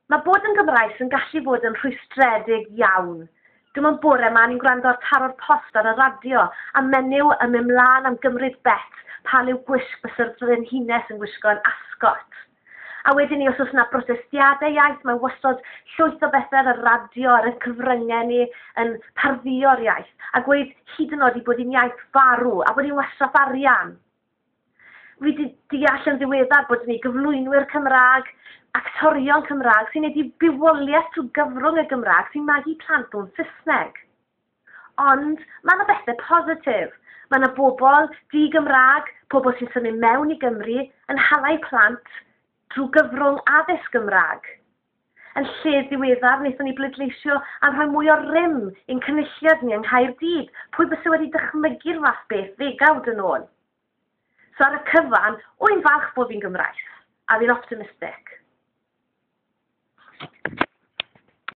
Mae bod yn Gymraes yn gallu bod yn rhwystredig iawn. Dim ond bore 'ma o'n i'n gwrando ar Taro'r Post ar y radio, a menyw yn mynd mlaen am gymryd bet pa liw gwisg bysa'r frenhines yn gwisgo yn Ascot. A wedyn ni, os oes yna brotestiadau iaith, mae wastod llwyth o bethau ar y radio, ar y cyfryngau ni, yn parddio'r iaith, a gweud hyd yn oed i bod hi'n iaith farw, a bod hi'n wastraff arian. Fi 'di deall yn ddiweddar bod ni gyflwynwyr Cymraeg, actorion Cymraeg sy'n neud i bywoliaeth trwy gyfrwng y Gymraeg, sy'n magu plant nhw'n Saesneg. Ond mae yna bethau positif. Mae yna bobl di-Gymraeg, pobl sy'n symud mewn i Gymru, yn halau plant drwy gyfrwng addysg Gymraeg. Yn lle ddiweddar, wnaethon ni bleidleisio am rhoi mwy o rym i'n cynulliad ni yng Nghaerdydd. Pwy byse wedi dychmygu'r fath beth ddegawd yn ôl? So ar y cyfan, wy'n falch bod fi'n Gymraes, a fi'n optimistic.